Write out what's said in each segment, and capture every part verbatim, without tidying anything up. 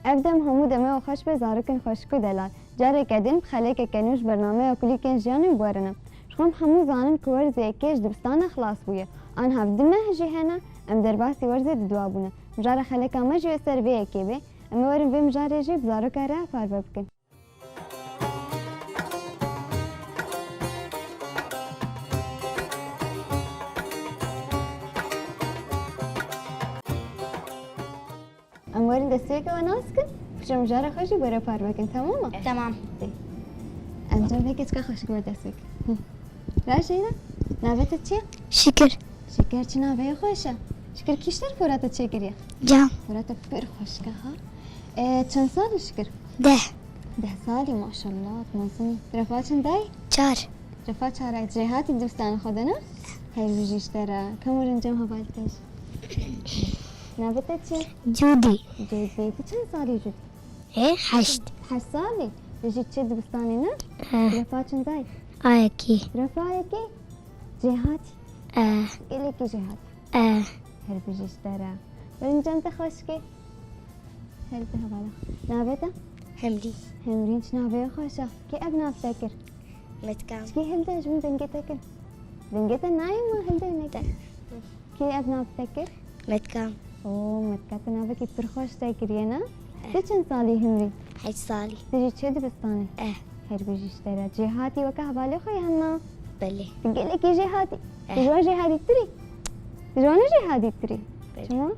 Ev dem hemû demê we xweş be zarokên xweşik û delal. Careke din bi xelekeke nû ji bernameya Kulîlkên Jiyanê bi we re ne. Ji xwe em hemû zanin ku werzê yekê ji dibistana xilas bûye. Aniha ev du meh jî hene, em derbasî werzê didwa bûne. Mijara xeleka me jî wê ser vê yekê be. Em ê werin vê mijarê jî bi zaroka re parve bikin. Em werin destpêka we nas kin, piştre mijara xwe jî bi we re parve kin, temam e? Temam. Em cem vê keçika xweşik we dest pê kin. Hı. Rajeyna, navê te çi ye? Şikir. Şikir, çi navê xweş e? Şikir, kî ji te re pora te çêkiriye? Can. Pora te pir xweşik e ha. E, çend sal î Şikir? Deh. Deh salî, maşallah, mezin î. Refa çend dayî? Çar. Refa çar e. Jêhatî dibistanê xwe de ne? Her bijî ji te re. Kam werin cem hevalê te jî. Navê te çi ye? Cûdî. Cûdî. Tu çend salî Cûdî? Ê, heşt. Heşt salî. Tu jî çi dibistanê ne? Eh. Refa çend dayî? A yekê. Refa yekê. Jêhatî. Eh. Gelekî jêhatî. Eh. Her bijî ji te re. Werin cem te xweşikê. Her te hevala. Navê te? Hemrî. Hemrîn, çi navê xweş e. Kê ev nav te kir? Metkan. Çikî hilde ji min dengê te kir. Dengê te nayê ma hilde neke. Kê ev nav te kir? Metkan. Oo, Metka, tu navekî pir xweş te kiriye ne? Eh. Tu çend salî Hemrîn? Heşt salî. Tu jî çi dibistanê? Eh. Her bijî ji te re. Jêhatî weke hevalê xwe yan na? Belê. Tu gelekî jêhatî. Eh. Tu ji wan jêhatî tirî? Tu ji wan jêhatî tirî? Belê. Çima?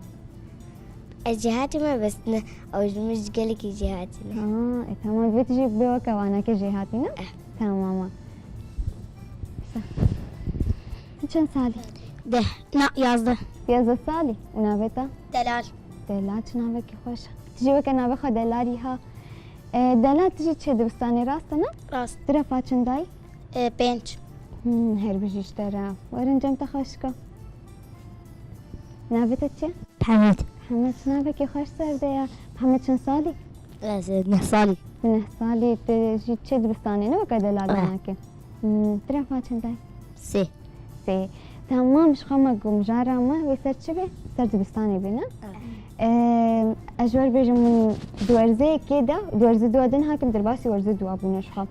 Ez jêhatî me, bes ne, ew ji min jî gelekî jêhatî ne. Ha, e, tamam, vê tu jî bê weke wan, eke jêhatî ne? Eh. Tamam e. Sa-, tu çend salî? Deh, na, yazdeh. Yazdeh salî. Û navê te? Delal. Delal, çi navekî xweş e. Tu jî weke navê xwe Delalî ha. E, Delal, tu jî çi dibistanê, rast e ne? Rast. Tu refa çend dayî? E, pênc. Hmm, her bijî ji te re. Werin cem te xweşika. Navê te çi ye? Hemed. Hemed, navekî xweş ser de ye. Hemed, çend salî? Ez, e, neh salî. Neh salî, tu jî çi dibistanê ne weke Delal danakê? Hmm, tu refa çend e? Sê. Sê. Tamam, ji xwe me got mijara me wê ser çi be? Ser dibistanê be, ne? Ee, ez ji we re bêjim, min di werzê yekê de, di werzê dua de niha kim derbasî werzê dua bûne ji xwe.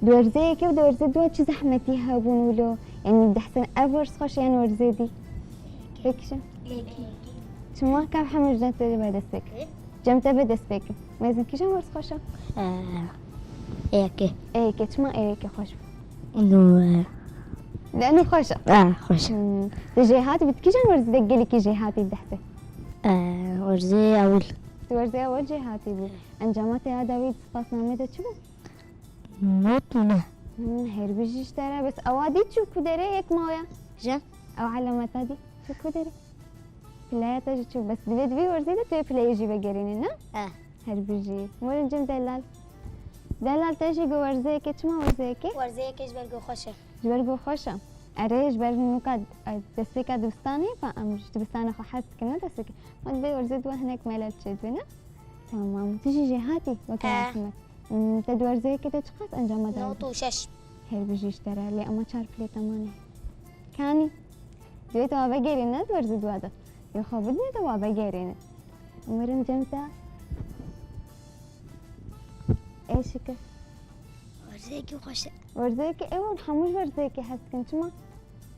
Di werzê yekê û di werzê dua çi zehmetî hebûn wilo? Yanî dehsen ev werz xweş e yan werzê dî? Pêkî jî? Çima? Ka hemû ji te ve dest pê kin. Cem te ve dest pê kin. Mezin kîjan werz xweş e? Ee, ê yekê. Ê yekê. Çima ê yekê xweş bû? Nû, e, Leno xweş e. Ee, xweş e. Hmm. Di jêhatî bî, di kîjan werzî de gelekî jêhatî dehsê? Ee, werzê ewil. Di werzê ewil jêhatî bû. Encama te ya dawî di spasnamê de çi bû? Not û ne. Hmm, her bijî ji te re, bes ewa dî çû ku derê yek mawya? Jin? Ew elameta dî çû ku derê? Pileya te jî çû, bes divê di vî werzî de tu yê pileyê jî vegerînî, ne? Eh. Her bijî. Werin cem Delal. Delal, te jî got werzê yekê, çima werzê yekê? Werzê yekê ji ber ku xweş e. Ji ber ku xweş e. Erê, ji ber nûka, e, destpêka dibistanê, pa em ji dibistanê xwe hez dikin, ne destpêkê. Ma divê werzê dua hinek melel çêdibe, ne? Tamam. Tu jî jêhatî weke Eh. Ahmet. Hmm, te di werzê yekê de çiqas encama dawî? Not û şeş. Her bijî ji te re, lê ema çar pilê te mane. Kanî? Divê tu wa vegerîne di werzê dua de. Yê xwe bidine te wa vegerîne. Em werin cem te. Ê Şikir. Werzê yekê xweş e. Werzê yekê, ew hemû ji werzê yekê hez dikin. Çima?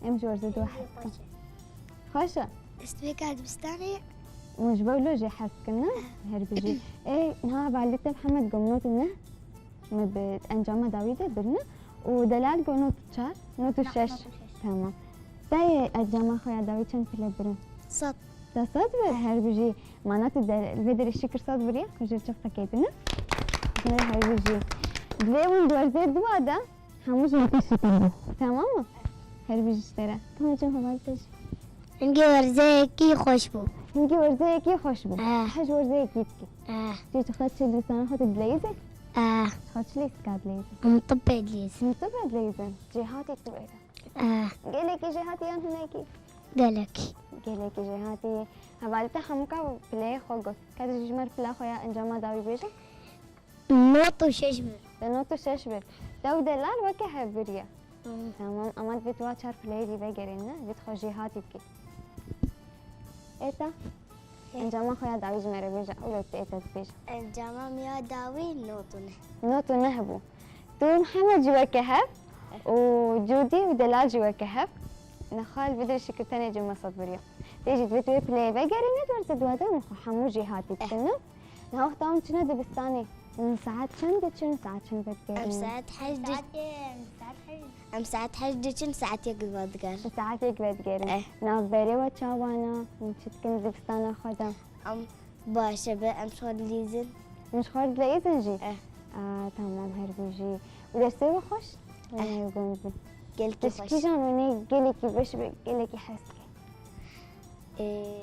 Em ji werzê dua hez dikin. Xweş e. Xweş e. Destpêka dibistanê. Hûn ji ber wilo jê hez dikin, ne? Her bijî. Ê, niha hevalê te Mihemed got not û neh. Me bi encama dawî de birine. Û Delal got not û çar, not û şeş. Tamam. Te yê encama xwe ya dawî çend pile birin? Sed. Te sed bir? Her bijî. Mana tu de, vê derê Şikir sed biriye, ku jê çiq qekê dine. Her bijî. Divê hûn di werzê dua de hemû ji notê Şikir bû. Tamam mı? Her bijî ji te re. Tamam, çend hevalê te jî. Hingî werzê yekî xweş bû. Hingî werzê yekî xweş bû. Eh. Hej werzê yekî dikî. Eh. Cê tu xwe çi dibistana xwe tu dileyîzî? Eh. Xwe çi leyîzî ka dileyîzî? Em tibbê dileyîzî. Em tibbê dileyîzî. Jêhatî tu bêje. Eh. Gelekî jêhatî yan hinekî? Gelekî. Gelekî jêhatî. Hevalê te hemûka pileyê xwe got. Ka tu jî ji me re pila xwe ya encama dawî bêje? Not û şeş bir. Te not û şeş bir. Te û Delal weke hev biriye. Hı. Tamam, ama divê tu wa çar pileyê dî vegerîne, divê tu xwe jêhatî bikî. Ê te? Encama xwe ya dawî ji me re bêje, ew li te tê dibêje. Encama min ya dawî nod û neh. Nod û neh bû. Tu û Mihemed jî weke hev û Cûdî û Delal jî weke hev. Niha li vê dirêjî kir tenê cem me sed biriya. Tê jî divê tu wê pileyê vegerînî, dwer zî duwadew min xwe hemû jêhatî bikin, ne? Niha wexta em çine dibistanê, hûn saet çend diçin, saet çend vedigerin? Em saet heşt di-, Saetê, em saet heşt. Em saet heşt diçin, saet yek vedigerin. Saet yek vedigerin. Eh. Navberê we çawa ne? Hûn çi dikin dibistana xwe de? Em baş e, be, em ji xwe dilîzin. Hûn ji xwe dileyîzin jî? Eh. Aa, tamam, her bijî. Û dersê we xweş? Eh. Gund bû. Gelkî xweş. Kîjan wêneyê gelekî beş be, gelekî hez dike? Ê,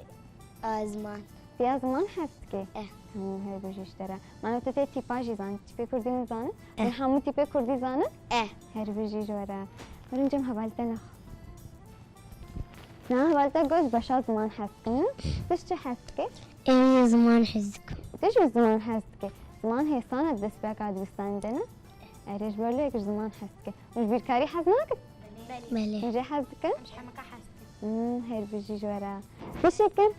a ziman. Tiya ziman hez dike? Eh. Tamam, her bijî ji te re. Mano tu tê tîpa jî zanî, tîpê kurdî nizanin? Eh. Hûn hemû tîpê kurdî zanin? Eh. Her bijî ji we re. Mirin cem hevalî te nexwe. Na, hevalî te got, beşa ziman hez dikim. Tu ji çi hez dikî? Ê, ziman hez dikim. Tu jî ziman hez dikî. Ziman hêsan e, destpêka dibistanê de ne? Erê, ji ber lê yek ji ziman hez dike. Hûn ji bîrkarî hez nakin? Belê. Hûn jê hez dikin? Em ji hemika hez dikin. Hmm, her bijî ji we re. Teşekkür.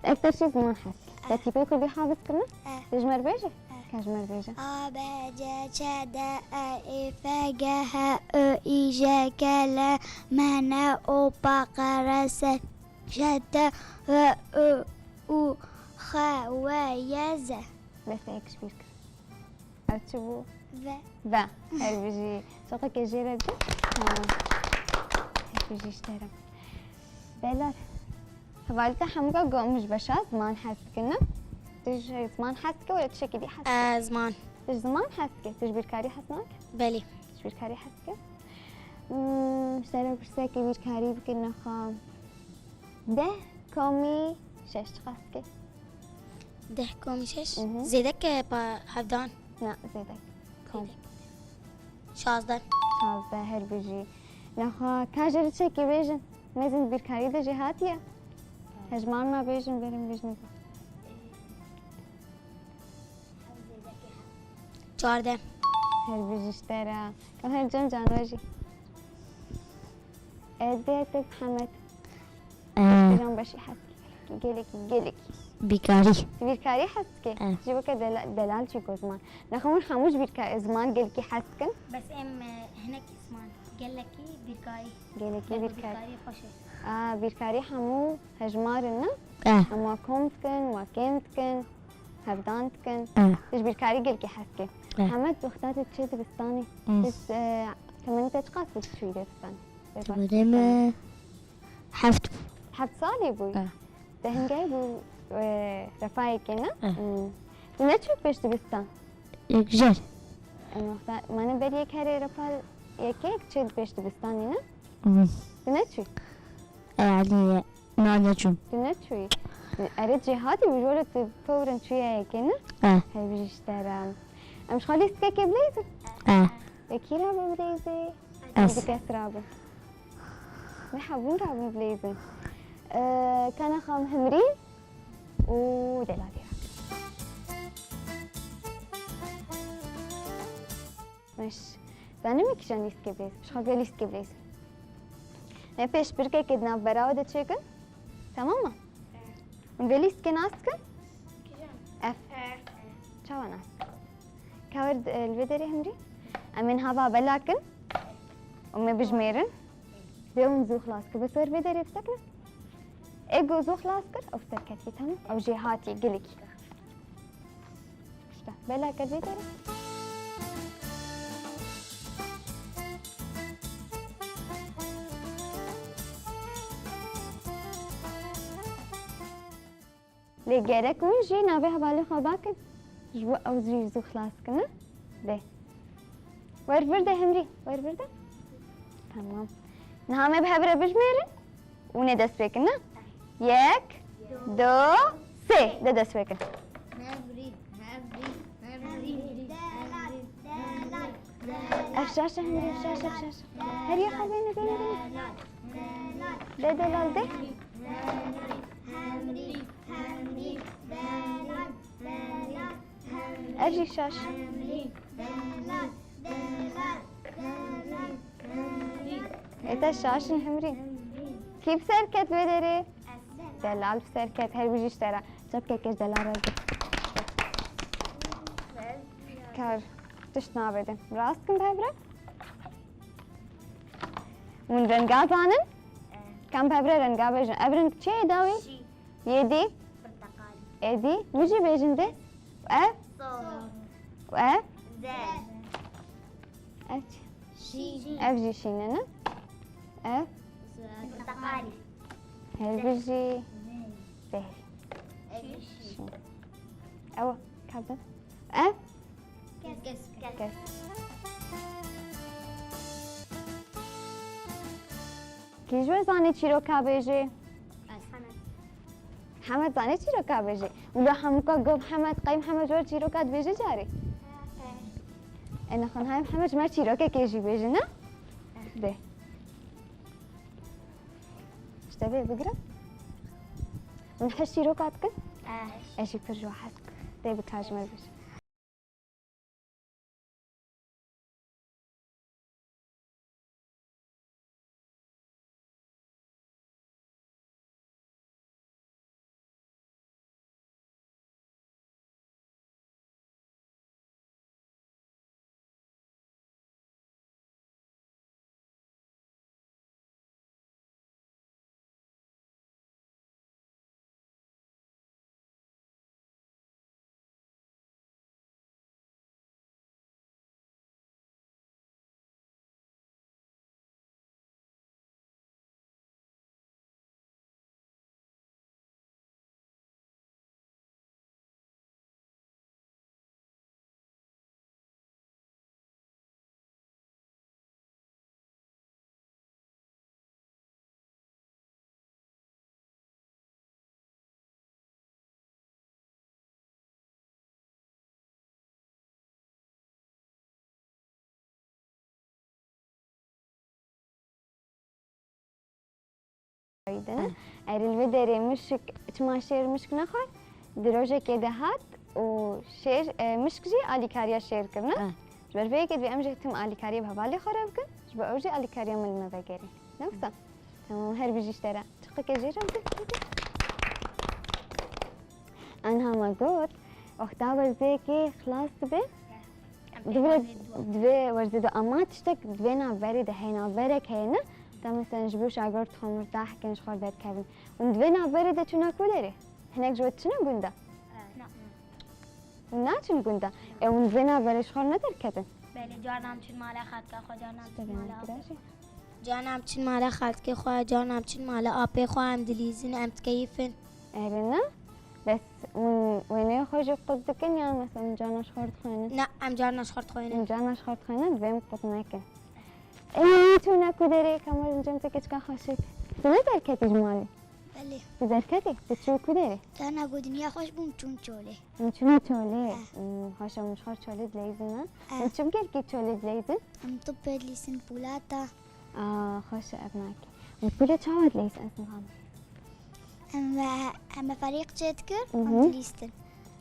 Ekter jî ziman hez. Te tîpê kurdî hafiz kirine? Eh. Te ji me re bêje? Eh. Ka ji me re bêje. A, B, C, Ç, D, E, Ê, F, G, H, I, J, K, L, M, N, O, P, Q, R, S, Ç, T, V, Ö, Û, X, W, Y, Z. Bes, te yek ji bîr kir. Ev çi bû? Ve. Ve. Her bijî. Soqekê jê re bidin. Tamam. Her bijî ji te re. Delal. Hevalî te hemûka got, em ji beşa ziman hez dikin, ne? Tu ji ziman hez dikî were tiştekî dî hez dikî? E, ziman. Tu ji ziman hez dikî? Tu ji bîrkarî hez nakî? Belê. Tu ji bîrkarî hez dikî? Hmm, ji te re pirsekê bîrkarî bikin, nexwe. Deh komî şeş çiqas dike? Deh komî şeş? Mhm. Zêde ke pa hevdan? Na, zêde. Kom. Zêde. Şazdeh. Şazdeh, her bijî. Nexwe, ka jê re çekî bêjin. Mezin bîrkarî de jê hatiye. Hejmar nabêjin, berin bijnî. Çardeh. Her bijî ji te re. Em her cem cano jî. Ê, dê te Mihemed. Ee. Kîjan beşî hez dikî? Gelekî, gelekî. Bîrkarî. Tu bîrkarî hez dikî? Ee. Ji weke dela-, delal çî ku ziman. Nexwe hûn hemû ji bîrka-, ziman gelkî hez dikin? Bes em, e, hinek ziman. Gelekî bîrkarî. Gelekî bîrkarî. Bîrkarî xweş e. A, bîrkarî hemû hejmar in, ne? Ee. Em wa kom dikin, wa kêm dikin. Hevdan dikin. Eh. Tu ji bîrkarî gelkî hez dikî. Eh. Hemed, wexta tu diçî dibistanê. Hmm. Tu, e, temenê te çiqas bû tu çûyî dibistanê? Temenê me heft. Heft salî bû? Eh. Te hingê bû, e, repa yekê, ne? Eh. Hmm. Tu neçû pêş dibistan? Yek jar. Em wexta, mane ber yek herê repa yekê, çi pêş dibistanê, ne? Hmm. Tu neçû? E, yani, Na, neçûm. Tu neçûyî? Erê, cê hatî bû, ji were tu fewren çûye yekê, ne? Eh. Her bijî ji te re. Em ji xwe lîstikekê bileyzin? Eh. Ê kî rabe bileyzê? Ez. Du kes rabe. Niha hûn rabin bileyzin. Ee, kana xam Himrîn û Delalî rabe. Meş. Zanî min kîjan lîstikê bileyzin? Ji xwe vê lîstikê bileyzin. Ne pêş pirkekê di navbera we de çêkin. Temam e? Hûn vê lîstikê nas dikin? Ev. Çawa nas dikin? Ka wer, e, li vê derê Himrî? Em ê niha belakin û me bijmêrin. Bê hûn zû xilas kin. Bes wer vê derê bisekine. Ê ku zû xilas kir, ew derketî, temam. Ew jê hatî, gelekî. İşte, bela ke vê derê. Lê gerek hûn jî navê hevalê xwe bakin. Ji bo ew jî zû xilas kin, ne? Bê. Wer vir de Himrî, wer vir de. Tamam. Niha me bi hev re bijmêrin û nê dest pê kin, ne? Yek, du, sê. De dest pê kin. Ev şaş e Himrî, ev şaş e, ev şaş e. Her yek xwe bêne, bêne, bêne. De delal de. Ev jî şaş. Ê te şaş in Himrî. Kî bi ser ket vê derê? Delal bi ser ket, her bijî ji te re. Çepkekê ji Delal re. Kar tişt nabêdin. Rast kim bi hev re? Hûn renga zanin? Kam bi hev re renga bêjin? Ev reng çi ye dawî? Şî. Yê dî? Porteqalî. Ê dî? Min jî bêjin dê. Ev? Sor. Ev? Zer. Ev çi? Şîn. Ev jî şîn e, ne? Ev? Porteqalî. Her bijî. Zehir. Ev jî şîn. Şîn. Ew, kabin. Ev? Kes. Kes. Kes. Kî ji we zanê çîroka bêjê? Ez. Hemed zanê çîroka bêjê. Wilo hemûka gov Hemed, qey Hemed ji we çîroka dibêje carê? E, nexwe niha em Hemed ji me çîrokekê jî bêjin, ne? Dê. Ji te vê bigirim. Min hez çîroka dikin? Ez jî pir ji we hez dikim. Dê bika ji me bêje. Dene. Erê li vê derê mişik, çima şêr mişk nexwar? Di rojekê de hat û şêr, e, mişk jî alîkariya şêr kirine. Eh. Ji ber vê yekê divê em jî tim alîkariyê bi hevalê xwe re bikin. Ji bo ew jî alîkariya min li me vegerê. Ne wisa? Tamam, her bijî ji te re. Çiqikê jê re bide. Anha me got, wexta werzêkê xilas dibe, divê, divê werzê de ama tiştek divê navberê de heye, navberek heye ne? Te mesela ji bo şagird xwe mirtah kin ji xwe derkevin. Hûn divê navberê de çûna ku derê? Hinek ji we diçine gunda? Hûn naçin gunda? E, hûn divê navberê ji xwe re nederketin? Belê, carna em çin mala xalkê xwe, carna em çin mala apê xwe. Carna em çin mala xalkê xwe, carna em çin mala apê xwe, em dilîzin, em dikeyifin. Erê ne? Bes hûn wêneyê xwe jî qut dikin yan mesela hûn carna ji xwe re dixwînin? Na, em carna ji xwe re dixwînin. Hûn carna ji xwe re dixwînin, divê em qut nekin. Ê, çûne ku derê, kamera cem te keçika xweşik. Tu ne derketî ji malê? Belê. Tu derketî? Tu çû ku derê? Carna ku dinya xweş bûm çûm çolê. Min çûne çolê. Eh. Hmm, xweş e, min ji xwe re çolê dileyzin, ne? Eh. Min çi bi gelkî çolê dileyzin? Em tupê dilîzin, pûlata. Ah, xweş e, ev nakê. Min pûle çawa dileyzin ez nizam? Em, em ferîq çêdikir, em dilîstin.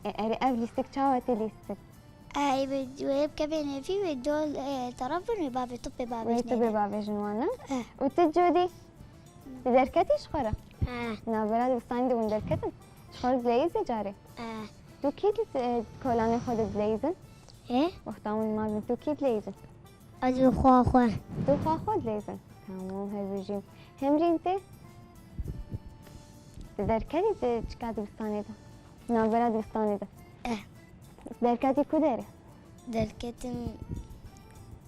E, erê ev lîstik çawa tê lîstik? Ey, wê, wê bikevê nêvî, wê dol, e, taraf bin, wê bavê tupê bavê. Wê tupê bavê jin wan, ne? Eh. Û tu Codî? Tu derketî ji xwe re? Eh. Navbera dibistanê de hûn derketin? Ji xwe re dileyîzî carê? Eh. Tu kî di, e, kolanê xwe de dileyîzin? Ê? Wexta hûn li mal bin tu kî dileyîzin? Ez û xwe xwe. Tu xwe xwe dileyîzin? Tamam, her bijî. Hemrîn tê? Tu derketî di çika dibistanê de? Navbera dibistanê de? Eh. Derketî ku derê? Derketim,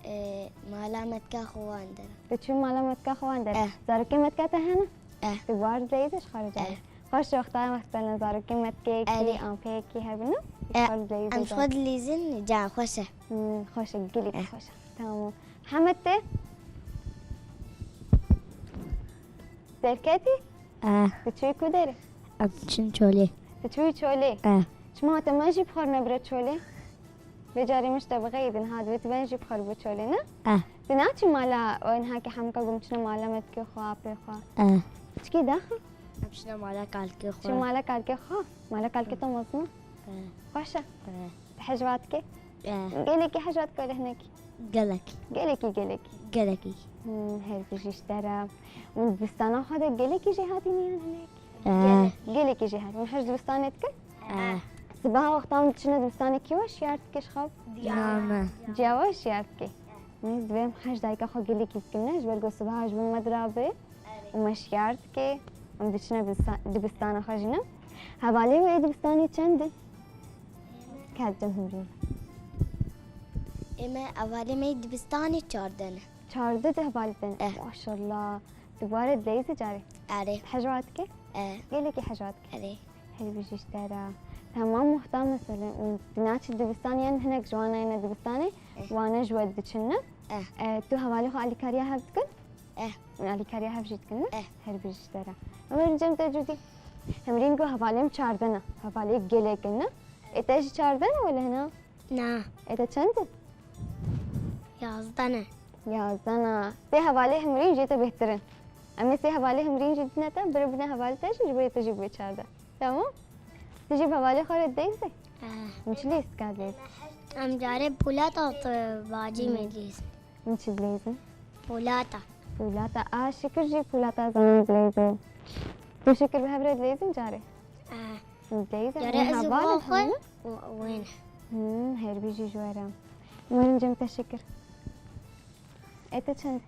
e, mala metka xwe wan der. Tu çû mala metka xwe wan der? Eh. Zarokê metka te hene? Eh. Tu bar dileyîzî ji xwe re carê? Eh. Xweş wexta mesela zarokê metkeyekî, erê, apeyekî hebin, ne? Eh, em ji xwe dilîzin, can xweş e. Hmm, xweş e, gelek, eh, xweş e. Tamam. Hemed tê? Derketî? Eh. Tu çûyî ku derê? Ez çûm çolê. Tu çûyî çolê? Eh. Çima te me jî bi xwe re nebire çolê? Vê carê min ji te bixeyidin, ha, divê tu ben jî bi xwe re bi çolê, ne? Eh. Tu naçî mala, o niha ki hemka gum çine mala metkê xwe, apê xwe? Eh. Çikî daxa? Em çine mala kalkê xwe. Çi mala kalkê xwe? Mala kalkê te mezin e? Eh. Xweş e? Eh. Tu hejwa dikê? Eh. Gelekî hejwa dikê wele hinekî? Gelekî. Gelekî, gelekî. Gelekî. Hmm, her bijî ji te re. Hûn dibistana xwe de gelekî jêhatî niyan hinek? Eh. Gelekî jêhatî. Em hej dibistanê dikin? Eh. Sibeha wextan diçine dibistanê kî we şiyar dike ji xew? Diyar me. Ciya we şiyar dike. Min divê em hej dayika xwe gelekî bikin, ne? Ji ber ku sibeha ji bo me dirabe û me şiyar dike. Em diçine dibista-, dibistana xwe jî, ne? Hevalê we ê dibistanê çend in? Ket cem himrî. Ê me, hevalê me yê dibistanê çardeh ne. Çardeh di hevalê te ne? Eh. Maşallah. Tu bi we re dileyîzî carê? Erê. Hej wa dike? Eh. Gelekî hej wa dike? Erê. Her bijî ji te re. Temam, wexta mesela, tu naçî dibistan, yan hinek ji wan nayêne dibistanê, eh, wane ji we diçin, ne? Eh. Eh, tu hevalê xwe alîkariya hev dikin? Eh. Hûn alîkariya hev jî dikin, ne? Eh. Her bijî ji te re. Em werin cem te Cûdî. Himrîn got hevalê min çardeh ne. Hevalê gelek in, ne? Ê te jî çardeh ne wele hina? Na. Ê te çend in? Yazdeh ne. Yazdeh ne. Sê hevalê Himrîn jê te bêhtir in. Em ê sê hevalê Himrîn jî dine te, bire bine hevalê te jî, ji bo yê te jî bibe çardeh. Tamam? Tu jî bi hevalê xwe re dileyîzî? Eh. Min çi lîstika dileyîzî? Em carê Polat hat, bacî me dileyîzî. Min çi dileyîzî? Polata. Polata. A, Şikir jî Polata zana dileyîzî. Tu Şikir bi hev re dileyîzîn carê? Eh. Dileyîzî. Carê hûn ez û heval in xwe hûn? Û wên. Hmm, her bijî ji we re. Werin cem te Şikir. Ê te çend?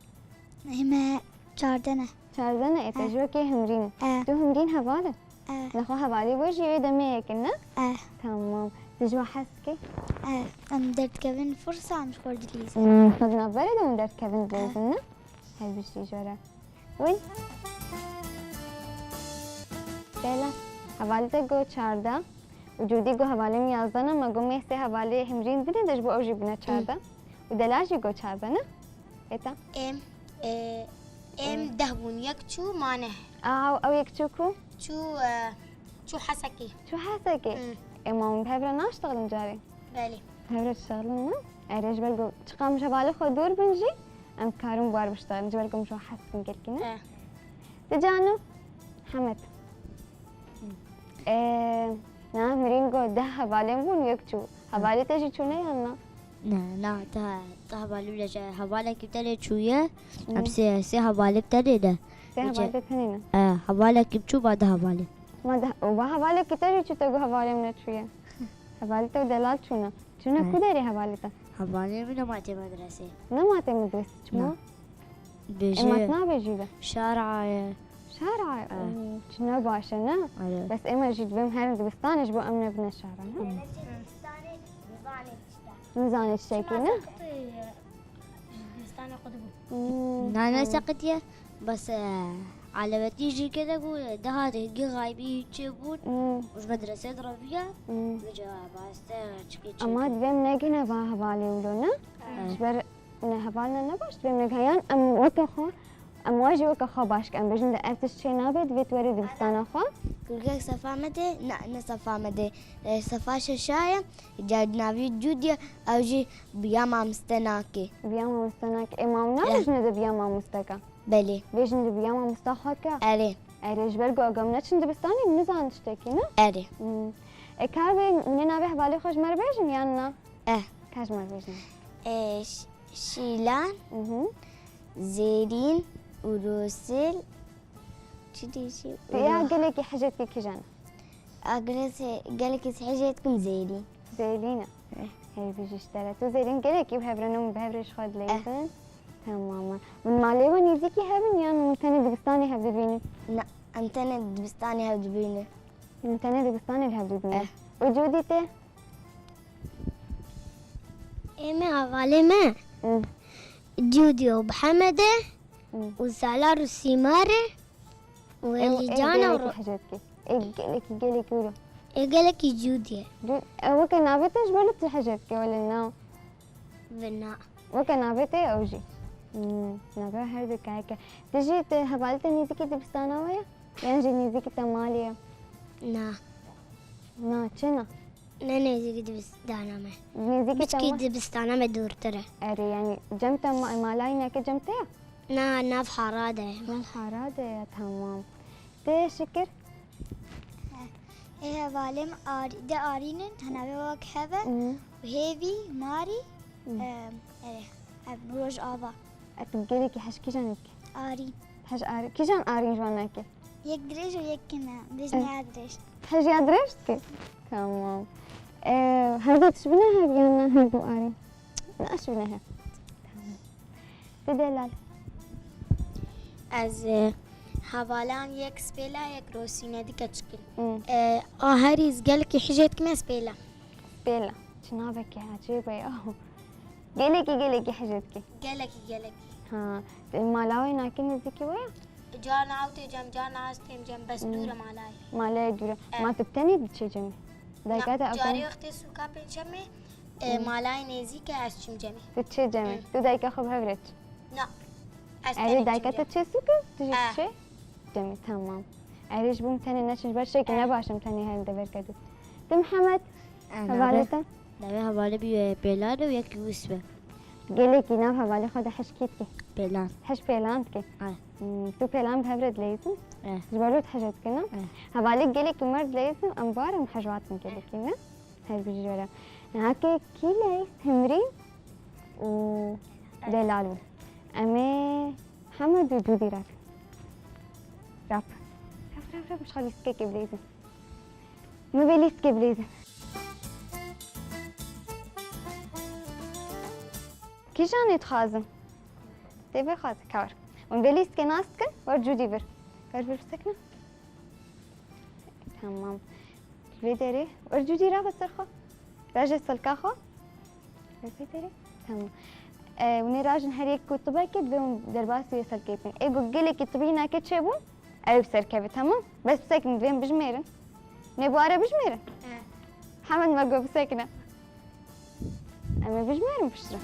Ê me çardeh ne. Çardeh ne, ê te ji wekî Himrîn. Eh. Tu Himrîn heval e? Eh. Nexwe hevalê we jî ê demê yek in, ne? Eh. Tamam. Tu ji we hez dikî? Eh. Em derdikevin firsa em ji xwe dilîzin. Hmm, xwe di navberê de hûn derdikevin dilîzin, ne? Her bijî ji we re. Wî? Bela. Hevalê te got çardeh. Û Cûdî got hevalê min yazdeh ne, me got mê sê hevalê Himrîn dine de ji bo ew jî bine çardeh. Û Delal jî got çardeh ne? Ê te? Em, e, em deh bûn. Yek çû, ma neh. Aw, ew yek çû ku? Çû, e, çû Hesekê. Çû Hesekê? Hmm. Ê ma hûn bi hev re naştexilin carê? Belê. Hev re diştexilin, ne? Erê, ji ber ku çiqas em ji hevalê xwe dûr bin jî, em dikarin bi we re biştexilin. Ji ber ku em ji we hez dikin gelkî, ne? Eh. Ti Cano? Hemed. Ê, na, Himrîn got deh hevalên bûn, yek çû. Hevalê te jî çûne yan na? Ne, na, te, te hevalê bile ji hevalekî te lê çûye. Em sê, sê hevalê te lê de. Sê hevalê te tenê ne? E, hevalekî çû, va deh hevalê. Ma deh, û va hevalekî te jî çû, te got hevalê min neçûye. Hevalê te û Delal çûne. Çûne ku derê hevalê te? Hevalê min nematê medresê. Nematê medresê, çima? Na. Bêje. Ema tu nabêjî de? Şara ye. Şara ye? Eh. Oo, çi ne baş e, ne? Erê. Bes ême jî divêm herin dibistanê ji bo em nebine şara, ne? Nizanê tiştekî, ne? Hmm. Na, ne seqitiye. Bes, e, alewetî jî kete ku daha de gî xaybî çê bûn. Hmm. Ji medresê direviya. Hmm. Vêca baste çikê çê. Ema divêm negihine va hevalê wilo, ne? Eh. Ji ber Ne, hevalna ne baş, divêm ne, yan em weke xwe, em wa jî weke xwe baş ke, em bêjin de ev tişt çê nabe, divê tu werî dibistana xwe. Kurgek sefa me de, ne, ne sefa me de, e, sefa şeşa ye, ca navî Cûdî ye, ew jî biya mamoste nake. Biya mamoste nake. Ê, ma ew nabêjine de biya mamosteke? Belê. Bêjin de biya mamosta xwe ke? Erê. Erê, ji ber ku agam neçin dibistanê, nizan tiştekî, ne? Erê. Hmm. E, ka vê, hûn ê navê hevalê xwe ji me re bêjin, yan na? Eh. Ka ji me re bêjin. E, Ş-, Şîlan, Mhm. Zêrîn û Rosil. Çi dî jî? Ya gelekî hicêtkî kîjan? A gelekî, gelekî hicêtkim Zêrîn. Zêrîn e. Eh. Hey, bijî ji te re. Tu Zêrîn gelekî bi hev re, hûn bi hev re ji xwe dileyîzin. Eh. Tamam e. Hûn malê we nêzîkî hev in yan hûn tenê dibistanê hev dibînin? Na, em tenê dibistanê hev dibînin. Hûn tenê dibistanê li hev dibînin? Eh. Û Cûdî tê? Ê me, hevalê me. Hı. Cûdî û Bihemed e. Hı. Û Salar û Sîmar e. Û Elîcan û Ro-, gelekî hicêtkî. Ê gelekî, gelekî wilo. Ê gelekî Cûdî ye. Cû-, e, weke navê te ji bo tu hicêtkî wele na. Vina. Weke navê te ew jî. Hmm, navê her du kayeke. Tu jî, tu hevalê te nêzîkî dibistana we ye? Yan jî nêzîkî te malê ye? Na. Na, çi na? Ne nêzîkî dibistana me. Nêzîkî te ma- Piçkî dibistana me dûrtir e. Erê, yanî cem te ma-, mala îneke cem te ye? Na, nav hara de ye. Nav hara de ye, tamam. Tê Şikir? Ê hevalê min Arî-, de Arîn in, tenavê wek hev e. Hı. Hêvî, Marî, Hı. e, erê, ev Rojava. E, tu gelekî hej kîjan dikî? Arîn. Hej Arîn. Kîjan Arîn ji wan nake? Yek dirêj û yek kine. Bêjin ya dirêj. Hej ya dirêj dike? Tamam. Ee, her du tişbine hev yan na her du arê? Na, tişbine hev. Tamam. Tu Delal. Ez, e, hevalan yek spêla, yek rosîne dike çikin. Hmm. E, a herî ez gelekî hijê dikim ez spêla. Spêla. Çi navekî ecêb e ya. Gelekî, gelekî hijê dikî. Gelekî, gelekî. Ha, mala wê nakî nêzîkî we ya? Carna ew tê cem, carna ez têm cem, bes dûr e malayê. Malayê dûr e. Eh. Ma tu bi tenê diçê cemê? Dayika te ew carê tene wextê sûka pê çemê, e, malayê nêzîk e ez çim cemê. Tu diçê cemê? Hı. Tu dayika xwe bi hev re çi? Na. Ez tenê diçim cemê. Erê dayika te çê sûk e, tu jî diçê cemê, tamam. Erê ji bo min tenê neçin, ji ber şekî ne baş im tenê herin deverke dû. Tu Mihemed? Eh, hevalê te? Navê hevalê bî, e, Pêlan û yekî Yûsif e. Gelekî nav hevalê xwe de hej kî dikî? Pêlan. Hej Pêlan dikî? Eh. Hmm, tu Pêlan bi hev re dileyîzin? Eh. Ji ber wê tu hej dikin, ne? Eh. Hevalê gelekî mer dileyîzin, em bar em hej hatin gelekî, ne? Her bijî ji we re. Niha kê kî leyîz? Himrîn û Delal bûn. Em ê Hemed û Cûdî re bin. Rap. Rap, rap, rap, ji xwe lîstikekê bileyzin. Min vê lîstikê bileyzin. Kîjan ê dixwazin? Tê vê xwazin, ka wer. Hûn vê lîstikê nas dikin, wer Cûdî vir. Wer vir bisekine. Tamam. Vê derê. Wer Cûdî rabe ser xwe. Raje selka xwe. Vê derê. Tamam. E, hûn ê rajin her yek ku tibekê divê hûn derbasî wê selkê bikin. Ê ku gelekî tibî nake çêbûn, ew biserkeve, tamam? Bes bisekin, divê em bijmêrin. Nê bu are bijmêrin? He. Hemen me got bisekine. Em ê bijmêrin piştre.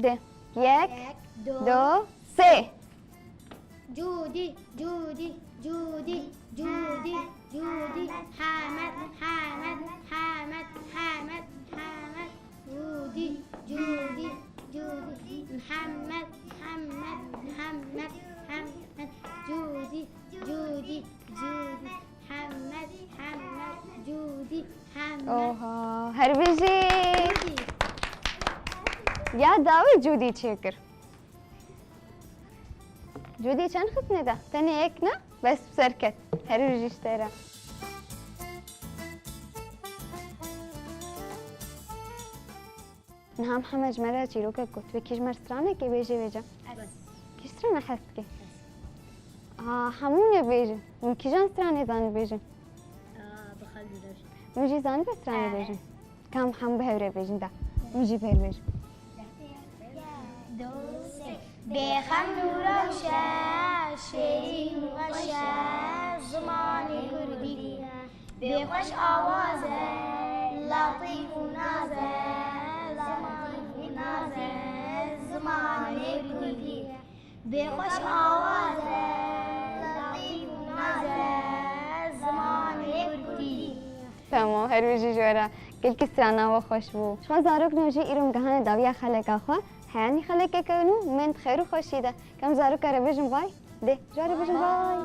De. Yek, yek, du, du, sê. Cûdî, Cûdî, Cûdî, Cûdî, Cûdî. Hemed, Hemed, Hemed, Hemed, Hemed. Cûdî, Cûdî, Cûdî. Mihemed, Mihemed, Mihemed, Mihemed. Cûdî, Cûdî, Cûdî. Mihemed, Mihemed, Cûdî, Mihemed. Oha, her bijî. Cûdî. Ya dawî Cûdî çêkir. Cûdî çend xistine de? Tenê yek ne? Bes bi ser ket. Her bijî ji te re. Niha Mihemed ji me re çîrokek got. Wê kî ji me re stranekê bêjê bêje? Ez. Kî strana hez dike? Ez. Aa, hemû nê bêjin. Hûn kîjan stranê zanî bêjin? Aa, bi xwe dû de. Hûn jî zanî be stranê bêjin? Kam hemû bi hev re bêjin de. Hûn jî bi hev bêjin. Bêxem û rewş e, şêrîn û xweş e, zimanê kurdî. Bêxweş awaz e, letîf û naz e, letîf û naz e, zimanê kurdî. Bêxweş awaz e, letîf û naz e, zimanê kurdî. Tamam, her bijî ji we re. Gelkî strana we xweş bû. Ji xwe zarok nû jî îro em gihane dawiya xeleka xwe. Heyanî xelekeke nû, mend xêr û xweşî de. Kem zaroka re bêjin bay. Dê, ji we re bêjin bay.